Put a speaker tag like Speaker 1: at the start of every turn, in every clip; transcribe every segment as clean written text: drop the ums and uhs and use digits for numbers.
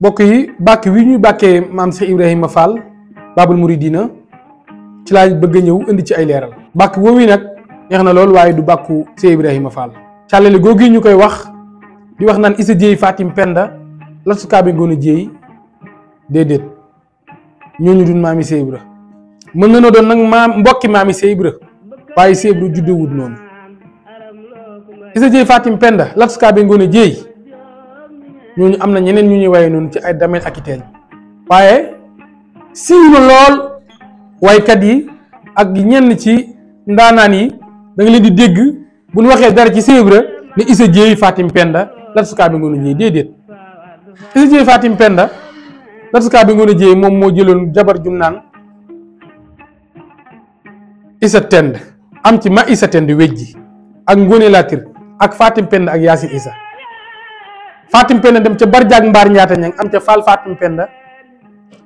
Speaker 1: mbokk yi bàkk wi ñuy bàkkee maam Cheikh Ibrahima Fall Babul Mouridina ci laa bëgg a ñëw indi ci ay leeral. bàkk woowu nag neex na lool waaye du bàkku Cheikh Ibrahima Fall. càllale googu ñu koy wax di wax naan Issa Dieye Fatim Penda la sukaabe ngoone Dieye déedéet ñooñu dun maami Cheikh Ibra mën na noo doon nag maam mbokki maami Cheikh Ibra waaye Cheikh Ibra juddewut noonu. Issa Dieye Fatim Penda la sukaabe ngoone Dieye ñooñu am na ñeneen ñu ñuy waye noonu ci ay damel ak i teeñ waaye siiw na lool waykat yi ak ñenn ci ndaanaan yi da nga leen di dégg bu ñu waxee dara ci Cheikh Ibra ne Issa Dieye Fatim Penda la sukaabe ngoone Dieye déedéet. Issa Dieye Fatim Penda la sukaabe ngoone Dieye moom moo jëloon jabar jum naan Issa Tend am ci ma Issa Tend wejji ak Ngoone Latir ak Fatim Penda ak Yaasin Issa Fatim Penda dem ca Barjaag Mbaar Ñaata Ñang am ca Fall Fatim Penda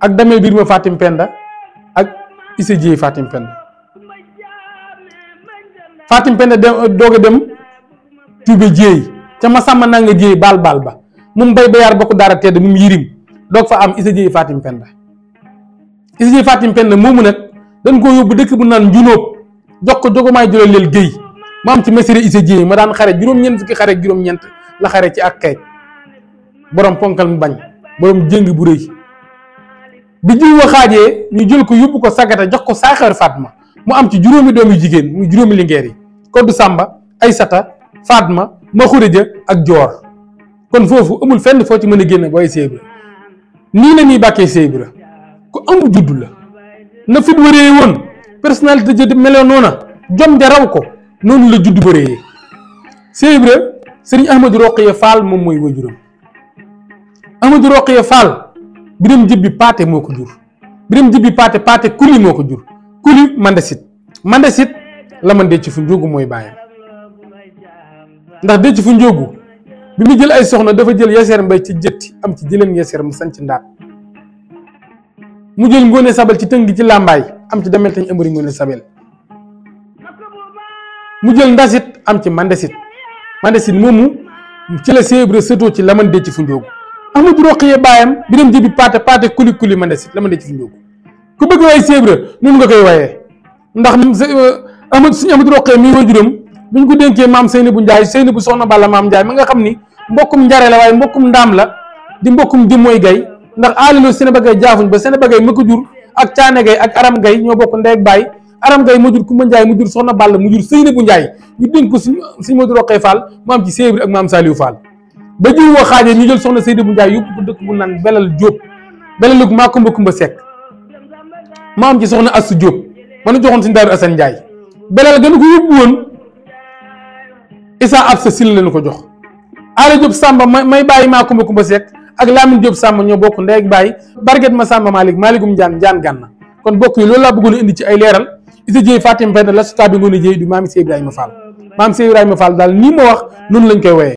Speaker 1: ak Damel Birima Fatim Penda ak Issa Dieye Fatim Penda. Fatim Penda doog a dem Tuube Dieye ca Masamba Nanga Dieye baal ba mum bay bayaar bokk dara tedd mum yirim doog fa am Issa Dieye Fatim Penda. Issa Dieye Fatim Penda moomu nag dañ koo yóbbu dëkk bu naan Njunóob jox ko jogomaay jëloon leel Géy ma am ci mesiri Issa Dieye ma daan xare juróom-ñeent fukki xare juróom-ñeent la xare ci ak xeej borom ponkal mu bañ borom jéng bu rëy bi jiw wa xaajee ñu jël ko yóbbu ko sagata jox ko Saaxeer Fatma mu am ci juróomi doom yu jigéen muy juróomi lingeer yi Koddu Samba Aysata Fatma ma xuréja ak Joor kon foofu amul fenn foo ci mën a génne booy Cheikh Ibra nii la ñuy bàkkee Cheikh Ibra ku amu juddu la na fit wëree woon personnalité jëdd meloon noona jom ja raw ko noonu la judd bëree Cheikh Ibra sëriñ Ahmadou Roqiya Fall moom mooy wajuram Ahmadou Roqiya Fall Biram Jibbi Paate moo ko jur Biram Jibbi Paate Kuli moo ko jur Kuli Mandesit la man Déthié Fu Njóogu mooy bàyyam ndax Déthié Fu Njóogu bi mu jël ay soxna dafa jël Yaseer Mbay ci jëtti am ci jëleen Yaseer mu sanc Ndaat mu jël Ngoone Sabel ci tëng ci làmbaay am ci Damel tañ ëmbëri Ngoone Sabel mu jël Ndasit am ci Mandesit moomu ci la Cheikh Ibra sëtoo ci la man Déthié Fu Njóogu Ahmadou Roqiya baayam Biram Jibbi Paate Kuli Mandesit la man Déthié Fu Njóogu ku bëgg waaye Cheikh Ibra noonu nga koy wayee ndax suñu Ahmadou Roqiya mi wajuram bu ñu ko dénkee maam Seynabou Ndiaye Seynabou soxna Balla maam Ndiaye ma nga xam ni mbokkum njare la waaye mbokkum ndaam la di mbokkum jëmmooy gay ndax aaliloo Sénéba Gay jaafuñ ba Sénéba Gay ma ko jur ak Caane Gay ak Aram Gay ñoo bokk ndey ak baay Aram Gay mu jur Kumba Ndiaye mu jur soxna Balla mu jur Seynabou Ndiaye ñu dénk ko suñu Ahmadou Roqiya Fall mu am ci Cheikh Ibra ak maam Saliou Fall ba jiw wa xaajee ñu jël soxna Seynabou Ndiaye yóbbu ko dëkk bu naan Belal Diop Belalug maa Kumba Sekk ma am ci soxna Assu Diop ma nu joxoon suñu Daaru Assane Ndiaye Belal gën ko yóbbu woon Issa Absa Sil lañu ko jox Aala Diop Samba may bàyyi maa Kumba Sekk ak Lamine Diop Samba ñoo bokk ndey ak bàyyi Barget ma Samba Maligum Njaan Gànna kon bokk yi loolu laa bëggoon a indi ci ay leeral Issa Dieye Fatim Penda la sukaabe ngoone Dieye du maami Cheikh Ibrahima Fall maam Cheikh Ibrahima Fall daal nii ma wax noonu lañ koy woyee